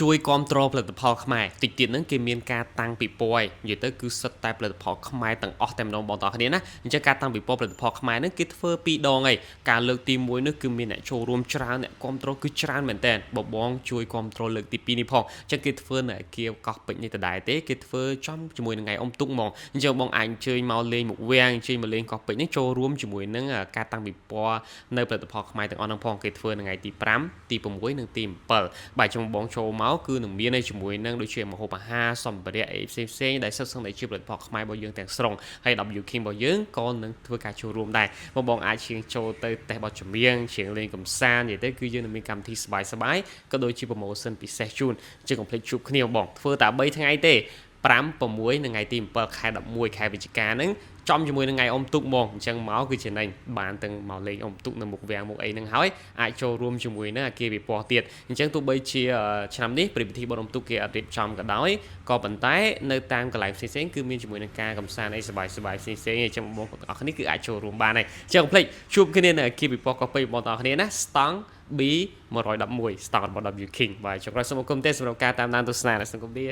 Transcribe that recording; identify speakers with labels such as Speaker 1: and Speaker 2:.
Speaker 1: ជួយគ្រប់គ្រងផលិតផលខ្មែរតិចទៀតហ្នឹងគេមានការតាំងពិព័រណ៍និយាយទៅគឺសិតតែផលិតផលខ្មែរទាំងអស់តែម្ដងបងប្អូនគ្នាណាអញ្ចឹងការតាំងពិព័រណ៍ផលិតផលខ្មែរហ្នឹងគេធ្វើពីរដងហើយការលើកទី1នោះគឺមានអ្នកចូលរួមច្រើនអ្នកគ្រប់គ្រងគឺច្រើនមែនតើបបងជួយគ្រប់គ្រងលើកទី2នេះផងអញ្ចឹងគេធ្វើនៅអគារកោះពេជ្រនេះដដែលទេគេធ្វើចំជាមួយនឹងថ្ងៃអុំទូកហ្មងអញ្ចឹងបងអាចអញ្ជើញមកលេងមុខវាំងអញ្ជើញមកលេងកោះពេជ្រនេះចូលរួមជាមួយនឹងការតាំងពិព័រណ៍នៅផលិតផលខ្មែរទាំងអស់ហ្នឹងផងគេធ្វើនៅថ្ងៃទី5ទី6និងទី7បាទខ្ញុំបងចូលមកគឺនឹងមាននៅជាមួយនឹងដូចជាម្ហូបអាហារសម្ភារៈអីផ្សេងផ្សេងៗដែលសុទ្ធសឹងតែជាផលិតផលខ្មែររបស់យើងទាំងស្រុងហើយ W King របស់យើងក៏នឹងធ្វើការចូលរួមដែរបងបងអាចឈៀងចូលទៅតេស្តបទចម្រៀងឈៀងលេងកម្សាន្តនិយាយទៅគឺយើងនឹងមានកម្មវិធីសប្បាយសប្បាយៗក៏ដូចជា promotion ពិសេសជូនជាកុំភ្លេចជួបគ្នាបងធ្វើតែ3ថ្ងៃទេ5 6នៅថ្ងៃទី7ខែ11ខែវិច្ឆិកាហ្នឹងចំជាមួយនឹងថ្ងៃអុំទូកហ្មងអញ្ចឹងមកគឺចំណេញបានទាំងមកលេងអុំទូកនៅមុខវាំងមុខអីហ្នឹងហើយអាចចូលរួមជាមួយនឹងអាគារពិព័រណ៍ទៀតអញ្ចឹងទោះបីជាឆ្នាំនេះពិធីបុណ្យអុំទូកគេអត់រៀបចំក៏ដោយក៏ប៉ុន្តែនៅតាមកន្លែងផ្សេងៗគឺមានជាមួយនឹងការកំសាន្តអីសប្បាយៗផ្សេងៗអញ្ចឹងបងប្អូនទាំងអស់គ្នាគឺអាចចូលរួមបានហើយអញ្ចឹងកុំភ្លេចជួបគ្នានៅអាគារពិព័រណ៍កោះពេជ្របងប្អូនទាំងអស់គ្នាណាស្តង់ B 111ស្តង់របស់ W King បាទចុងក្រោយសូមអរគុណទេសម្រាប់ការតាមដានទស្សនាសូមគោរពលា។